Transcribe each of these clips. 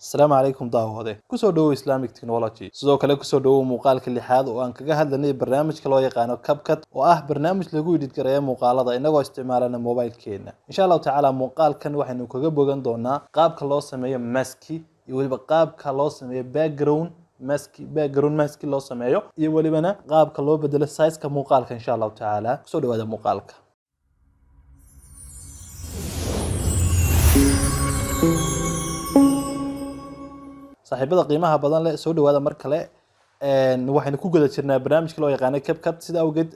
Asalaamu calaykum daawade, kusoo dhowow Islamic Technology. Sidoo kale kusoo dhowow muuqaalka lixaad oo aan kaga hadlanay barnaamijka loo yaqaano CapCut, oo ah barnaamij lagu edit gareeyo muuqaalada inagoo isticmaalana mobilkeena. Insha Allahu tacaala muuqaalkan waxaynu kaga bogan doonaa qaabka loo sameeyo maski iyo weliba qaabka loo sameeyo background maski, background maski loo sameeyo, iyo welibana qaabka loo bedelo sizeka muuqaalka. Insha Allahu tacaala kusoo dhawaada muuqaalka. Saaxiibada qiimaha badan leh, soo dhawaada mar kale. Waxaynu ku guda jirnaa barnaamijka loo yaqaano CapCut. Sida awgeed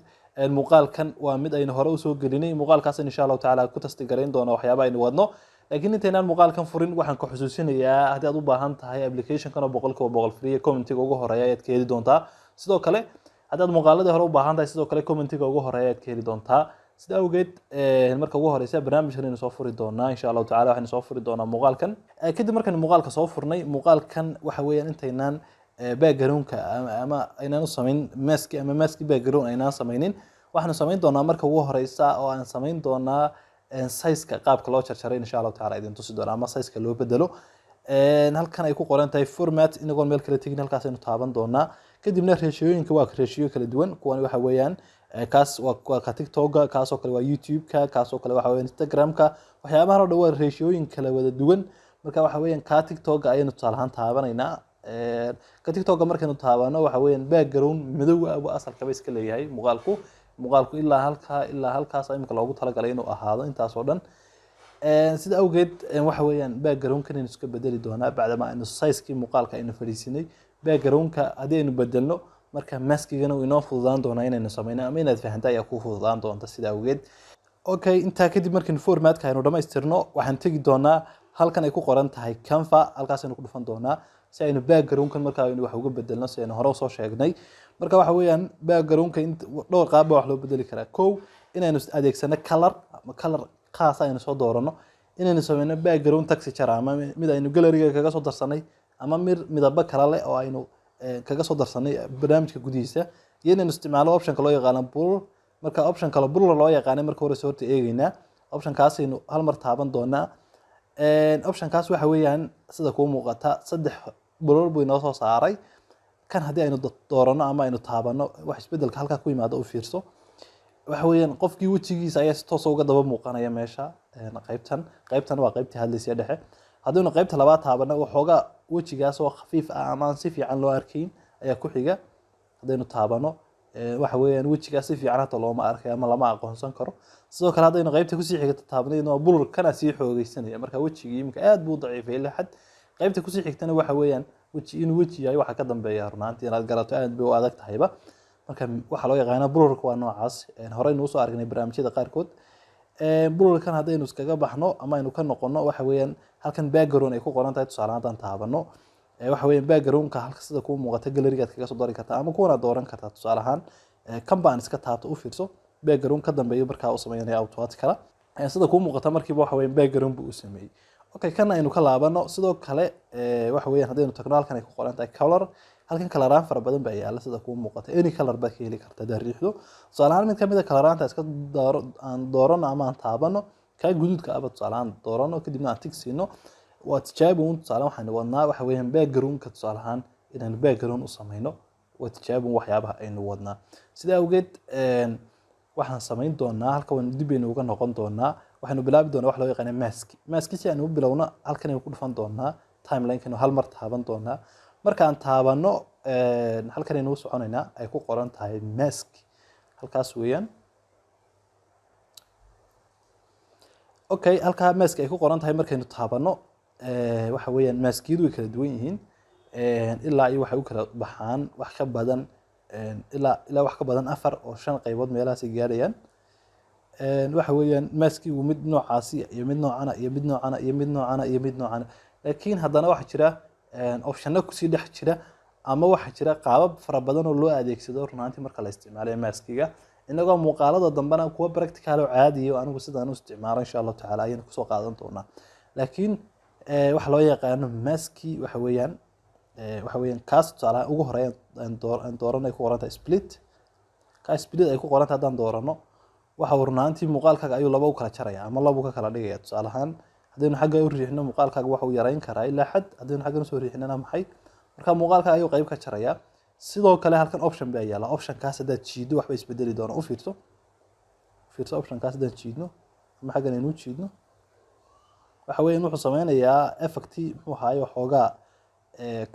muuqaalkan waa mid aynu hore usoo gelinay. Muuqaalkaas insha Allahu tacaala ku tasti garayn doono waxyaaba aynu wadno. Laakiin intaynaan muuqaalkan furin, waxaan ku xusuusinayaa haddii aad u baahan tahay applicationkan oo 100% free, commentiga ugu horeeya ayaad ka heli doontaa. Sidoo kale haddii aad muuqaaladii hore u baahan tahay, sidoo kale commentiga ugu horeeya ayaad ka heli doontaa. Sida awgeed marka ugu horeysa barnaamijkan aynu soo furi doonaa insha Allahu tacala. Waxaynu soo furi doonaa muuqaalkan. Kadib markaynu muuqaalka soo furnay, muuqaalkan waxa weeyaan intaynaan backgroundka ama aynaan u samayn maski ama maski background aynaan samaynin, waxaanu samayn doonaa marka ugu horeysa oo aan samayn doonaa sizeka qaabka loo jarjaray insha Allahu tacala idin tusi doonaa, ama sizeka loo bedelo. Halkan ay ku qoran tahay format, inagoon meel kale tegin, halkaas aynu taaban doonaa. Kadibna ratioyinka waa ratio kala duwan. Kuwan waxa weeyaan kaas waa ka TikToka, kaasoo kale waa YouTube-ka, kaasoo kale waxa weeyaan Instagram-ka. Waxyaabahan oo dhan waa ratioyin kala wada duwan. Marka waxa weeyaan ka TikToka ayaynu tusaale ahaan taabanaynaa. Ka TikToka markaynu taabano, waxa weeyaan background madow ah buu asalkaba iska leeyahay muuqaalku. Muuqaalku ilaa halkaa ilaa halkaas imika loogu talagalay inuu ahaado intaas oo dhan. Sida awgeed waxa weeyaan backgroundkan aynu iska bedeli doonaa bacdama aynu sizekii muuqaalka aynu fadhiisinay. Backgroundka haddii aynu bedelno, marka maskigana uu inoo fududaan doonaa inaynu sameyno ama inaad fahanta ayaa kuu fududaan doonta. Sida awgeed, okay, intaa kadib markaynu formatka aynu dhamaystirno, waxaan tegi doonaa halkan ay ku qoran tahay Canva. Halkaas aynu ku dhufan doonaa si aynu backgroundkan markaa aynu wax uga bedelno, si aynu hore usoo sheegnay. Marka waxa weeyaan backgroundka dhowr qaab baa wax loo bedeli karaa. Kow, inaynu adeegsano color ama color khaas aynu soo doorano, inaynu sameyno background texture ama mid aynu galleryga kaga soo darsanay, ama mid midabo kale leh oo aynu kaga soo darsanay barnaamijka gudihiisa, iyo inaynu isticmaalo optionka loo yaqaano blur. Marka option kale blur loo yaqaanay marka hore soo horta eegeynaa. Optionkaasaynu hal mar taaban doonaa. Optionkaas waxa weeyaan sida kuu muuqata saddex blur buu inoo soo saaray. Kan haddii aynu doorano ama aynu taabano, wax isbedelka halkaa ku yimaado u fiirso. Waxa weeyaan qofkii wejigiisa ayaa si toosa uga daba muuqanaya meesha. Qaybtan qaybtan waa qaybtii hadlaysa dhexe. Haddaynu qaybta labaad taabano, waxoogaa wejigaas oo khafiif ah ama aan si fiican loo arkayn ayaa ku xiga. Haddaynu taabano, waxa weeyaan wejigaas si fiican hata looma arkay ama lama aqoonsan karo. Sidoo kale haddaynu qaybta kusii xigta taabno, iyaduna waa blur kana sii xoogeysanaya. Marka wejigii imika aad buu u daciifay ilaa xad. Qaybta kusii xigtana waxa weeyaan weji inuu weji yahay waxa ka dambeeya runaantii inaad garato aad bay u adag tahayba. Marka waxaa loo yaqaana blurka waa noocaas. Horeynu usoo aragnay barnaamijyada qaarkood. Blurkan haddaynu iskaga baxno ama aynu ka noqono, waxa weeyaan halkan background ay ku qoran tahay tusaale haddaan taabano, waxa weeyaan backgroundka halka sida kuu muuqata gallerygaad kaga soo dari kartaa ama kuwan aad dooran kartaa. Tusaale ahaan kan baan iska taabto, u fiirso, background ka dambeeyo markaa u sameynaya automatically. Sida kuu muuqata markiiba waxa weeyaan background buu u sameeyey. Okay, kan aynu ka laabano. Sidoo kale waxa weeyaan haddaynu tagno halkan ay ku qoran tahay color, halkan coloraan fara badan baa yaala. Sida kuu muuqata any color baad ka heli kartaa haddaad riixdo. Tusaale ahaan mid kamid a coloranta iska dooro, aan doorano ama aan taabano kaa guduudka aba tusaale ahaan doorano, kadibna aan tick siino. Waa tijaabo un. Tusaale waxaynu wadnaa waxa weeyaan backgroundka tusaale ahaan inaynu background u sameyno. Waa tijaabo un waxyaabaha aynu wadnaa. Sida awgeed waxaan samayn doonaa halka waynu dib baynu uga noqon doonaa. Waxaynu bilaabi doonaa wax loo yaqaano maski. Maski si aynu u bilowno, halkan aynu ku dhufan doonaa, timeline-kanu hal mar taaban doonaa. Markaan taabano, halkan aynu u soconaynaa ay ku qoran tahay mask, halkaas weeyaan. Okay, halkaa mask ay ku qoran tahay markaynu taabano, waxa weeyaan maskiyadu way kala duwan yihiin. Ilaa iyo waxay u kala baxaan wax ka badan ilaa wax ka badan afar oo shan qaybood meelahaas ay gaarayaan. Waxa weeyaan maskigu mid noocaasi iyo mid noocana iyo mid noocana iyo mid noocana iyo mid noocana, laakiin haddana waxaa jira optionno kusii dhex jira ama waxaa jira qaabab fara badan oo loo adeegsado runaantii marka la isticmaalayo maskiga. Inagoo muuqaalada dambena kuwa practical oo caadiya oo anigu sidaan u isticmaalo insha Allahu tacaala ayaynu kusoo qaadan doonaa. Laakiin waxa loo yaqaano maski waxa weeyaan kaas tusaalaha ugu horeeya aan doorano ay ku qoran tahay split. Ka split ay ku qoran tahay haddaan doorano, waxa uu runaantii muuqaalkaaga ayuu laba u kala jaraya ama laba u ka kala dhigaya. Tusaale ahaan haddaynu Haddaynu xagga u riixno, muuqaalkaaga waxa uu yareyn karaa ilaa xad. Haddaynu xaggan usoo riixnana maxay? Marka muuqaalka ayuu qayb ka jarayaa. Sidoo kale halkan option baa yaala. Optionkaas haddaad jiido, waxba isbedeli doona. U fiirso, u fiirso. Optionkaas haddaan jiidno ama xaggan aynu u jiidno, waxa weeyaan wuxuu sameynayaa effecti, muxuu ahaaye, waxoogaa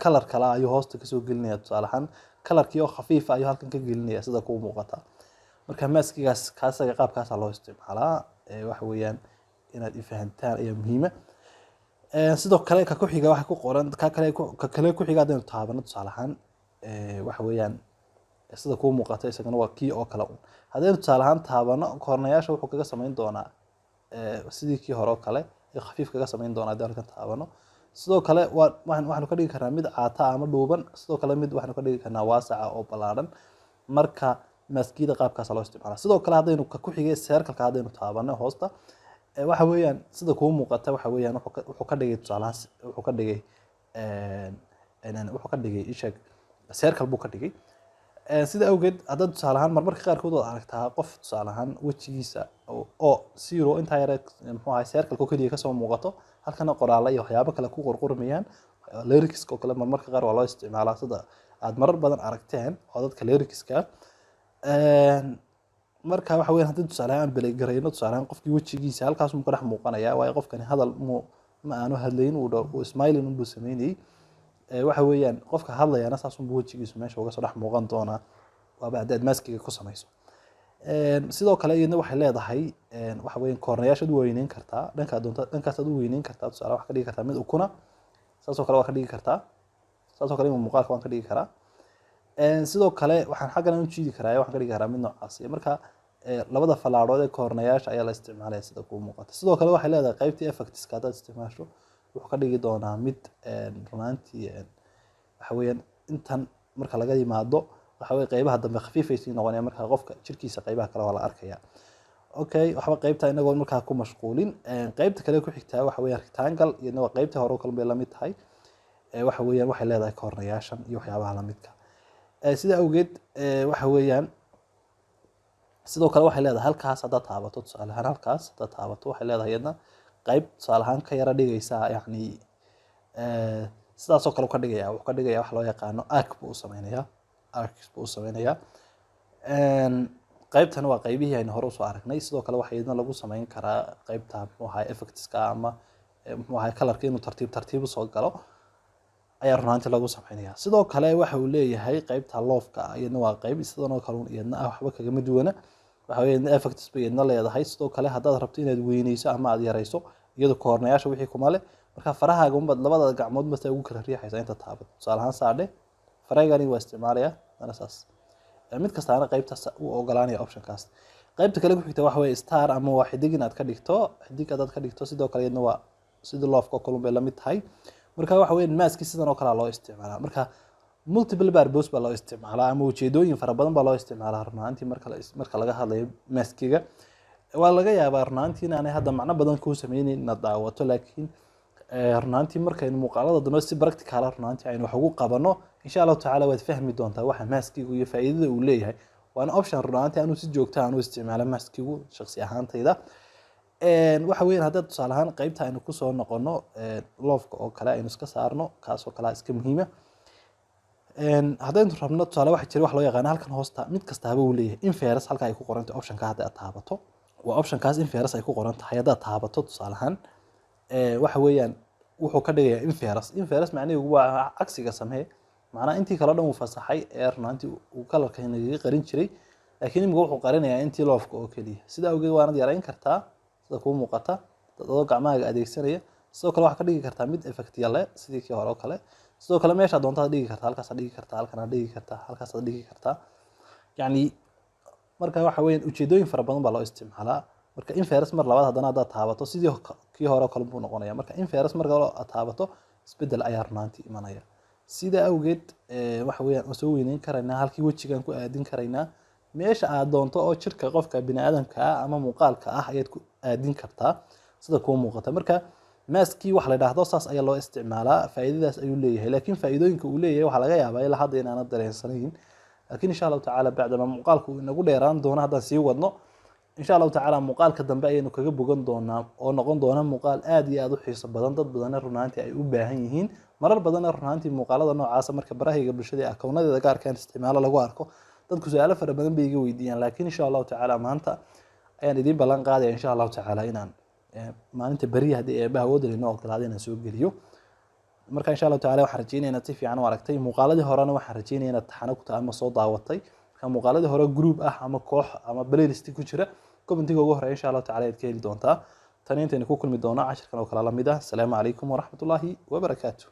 color kale ayuu hoosta kasoo gelinaya. Tusaale ahaan, colorkii oo khafiifa ayuu halkan ka gelinaya, sida kuu muuqata. Marka maskigaas kaasaga qaabkaasaa loo isticmaalaa. Waxa weeyaan inaad ifahantaan ayaa muhiima. Sidoo kale ka ku xiga waxa ku qoran, ka kale ku xiga haddaynu taabano, tusaale ahaan, waxa weeyaan sida kuu muuqata isagana waa kii oo kale un. Haddaynu tusaale ahaan taabano koornayaasha, wuxuu kaga samayn doonaa sidii kii hore oo kale ayuu khafiif kaga samayn doonaa haddii halkan taabano. Sidoo kale waa waxaanu ka dhigi karnaa mid caata ama dhuuban. Sidoo kale mid waxaanu ka dhigi karnaa waasaca oo ballaadhan. Marka maskiyada qaabkaasa loo isticmaalaa. Sidoo kale haddaynu ka ku xigay circle-ka haddaynu taabano hoosta, waxa weeyaan sida kuu muuqata, waxa weeyaan wuxuu ka dhigay, tusaale ahaan, wuxuu ka dhigay, isheeg, circle buu ka dhigay. Sida awgeed haddaad tusaale ahaan marmarka qaarkood waad aragtaa qof tusaale ahaan wejigiisa oo zero intaa yare, muxuu ahay, circle oo keliya kasoo muuqato, halkana qoraalla iyo waxyaabo kale ku qorqormayaan. Lyricska oo kale marmarka qaar waa loo isticmaalaa, sida aad marar badan aragteen oo dadka lyricska. Marka waxa weeyaan haddii tusaale ahaan play garayno, tusaale ahaan qofkii wejigiisa halkaas muu ka dhex muuqanaya, waayo qofkani hadal mu ma aanu hadlayn, uu smiling unbuu sameynayay. Waxa weeyaan qofka hadlayana saas unbuu wejigiisu meesha uga soo dhex muuqan doonaa, waaba haddaad maskiga ku samayso. Sidoo kale iyadna waxay leedahay, waxa weeyaan koornayaashaad u weyneyn kartaa dhankaa doonta, dhankaasaad u weyneyn kartaa. Tusaale, waxaad ka dhigi kartaa mid ukuna, saasoo kale waa ka dhigi kartaa, saasoo kale muuqaalka waan ka dhigi karaa. Sidoo kale waxaan xaggan u jiidi karaa, waxaan ka dhigi karaa mid noocaasi. Marka labada fallaadhood ee koornayaasha ayaa la isticmaalaya, sida kuu muuqata. Sidoo kale waxay leedahay qaybtii effectska. Haddaad isticmaasho, wuxuu ka dhigi doonaa mid runaantii, waxa weeyaan intan marka laga yimaado, waxa weye qaybaha dambe khafiif ay sii noqonayaan. Marka qofka jirkiisa qaybaha kale waa la arkaya. Okay, waxba qaybta inagoo markaa ku mashquulin, qaybta kale ku xigtaa waxa weeyaan rectangle. Iyadna waa qaybta hore oo kale bay la mid tahay. Waxa weeyaan waxay leedahay koornayaashan iyo waxyaabaha la midka. Sida awgeed, waxa weeyaan sidoo kale waxay leedahay halkaas haddaad taabato, tusaale ahaan halkaas haddaad taabato, waxay leedahay iyadna qayb tusaale ahaan ka yara dhigaysa, yacni sidaasoo kale u ka dhigaya. Wuxuu ka dhigaya wax loo yaqaano arc buu u sameynayaa, arc buu u sameynayaa. Qaybtan waa qaybihii aynu hore usoo aragnay. Sidoo kale waxaa iyadna lagu sameyn karaa qaybta, muxuu ahay, effectska ama, muxuu ahay, colorka inuu tartiib tartiib usoo galo ayaa runaantii lagu sameynaya. Sidoo kale waxa uu leeyahay qaybta loveka ah. Iyadna waa qayb sidan oo kale un iyadna ah, waxba kagama duwana. Waxa weeye iyadna effects bay iyadna leedahay. Sidoo kale haddaad rabto inaad weyneyso ama aad yareyso, iyadu koornayaasha wixii kuma leh. Marka farahaaga unbaad labada gacmood basta ugu kala riixaysaa inta taabato. Tusaale ahaan saadhe faraygani waa isticmaalaya ana saas. Mid kastaana qaybtaas u ogolaanaya optionkaas. Qaybta kale ku xigta waxa weeye star ama waa xidig inaad ka dhigto. Xidig haddaad ka dhigto, sidoo kale iyadna waa sidii loveka oo kale un bay la mid tahay. Marka waxa weeye maski sidan oo kale loo isticmaalaa. Marka multiple purpose baa loo isticmaalaa ama ujeedooyin fara badan baa loo isticmaalaa run ahaantii. Marka laga hadlayo maskiga, waa laga yaabaa run ahaantii inaanay hadda macno badan kuu sameyneyn inaad daawato, laakiin run ahaantii markaynu muuqaalada dambe si practical ah run ahaantii aynu wax ugu qabano, insha Allahu tacaala waad fahmi doontaa waxa maskigu iyo faa'iidada uu leeyahay. Waana option run ahaantii anuu si joogta aan u isticmaalo maskigu shakhsi ahaantayda. Waxa weeyaan haddaad tusaale ahaan qaybta aynu kusoo noqono, loveka oo kale aynu iska saarno, kaasoo kale iska muhiima. Haddaynu rabno, tusaale, waxa jira wax loo yaqaano halkan hoosta mid kastaaba uu leeyahay inverse. Halka ay ku qoran tahay optionka hadda aad taabato, waa optionkaas inverse ay ku qoran tahay. Haddaad taabato, tusaale ahaan, waxa weeyaan wuxuu ka dhigayaa inverse. Inverse macnaheedu waa cagsiga samee. Macnaha intii kale o dhan uu fasaxay ee runaantii uu colorka nagaga qarin jiray, laakiin imika wuxuu qarinayaa intii loveka oo keliya. Sida awgeed waanad yarayn kartaa, sida kuu muuqata, adoo gacmahaaga adeegsanaya. Sidoo kale waxaad ka dhigi kartaa mid effectya leh, sidii kii hore oo kale. Sidoo kale meeshaad doontaad dhigi kartaa, halkaasaad dhigi kartaa, halkanaad dhigi kartaa, halkaasaad dhigi kartaa. Yacni marka waxa weeyaan ujeedooyin fara badan baa loo isticmaalaa. Marka inverse mar labaad haddana haddaad taabato, sidii kii hore oo kale buu noqonaya. Marka inverse mar kale aad taabato, isbeddel ayaa runaantii imanaya. Sida awgeed, waxa weeyaan waan soo weyneyn karaynaa, halkii wejigaan ku aadin karaynaa. Meesha aad doonto oo jirka qofka bini aadamka ah ama muuqaalka ah ayaad ku aadin kartaa, sida kuu muuqata. Marka maskii waxa la yidhaahdo saas ayaa loo isticmaalaa, faa'iidadaas ayuu leeyahay. Laakiin faa'iidooyinka uu leeyahay waxaa laga yaabaa ilaa hadda inaanad dareensanayn, laakiin insha Allahu tacaala bacdama muuqaalku uu inagu dheeraan doono haddaan sii wadno. Insha Allahu tacaala muuqaalka dambe ayaynu kaga bogan doonaa, oo noqon doona muuqaal aad iyo aad u xiiso badan, dad badanna run ahaantii ay u baahan yihiin. Marar badanna run ahaantii muuqaalada noocaasa marka barahayga bulshada ee akoonadeeda gaarka aan isticmaalo lagu arko, dadku su-aalo fara badan bay iga weydiiyaan. Laakiin insha Allahu tacaala maanta ayaan idiin ballan qaadaya, insha Allahu tacaala, inaan maalinta beriya, haddii Eebbaha awoodda inoo ogolaado, inaan soo geliyo. Marka insha Allahu tacala waxaan rajeynaya inaad si fiican u aragtay muuqaaladii horena. Waxaan rajeynaya inaad taxano ku tahay ama soo daawatay. Marka muuqaaladii hore group ah ama koox ama playlist ku jira commentiga ugu horeya insha Allahu tacala ayaad ka heli doontaa. Tani intaynu ku kulmi doono cashirkan oo kale la mid ah, asalaamu calaykum waraxmatullaahi wabarakaatu.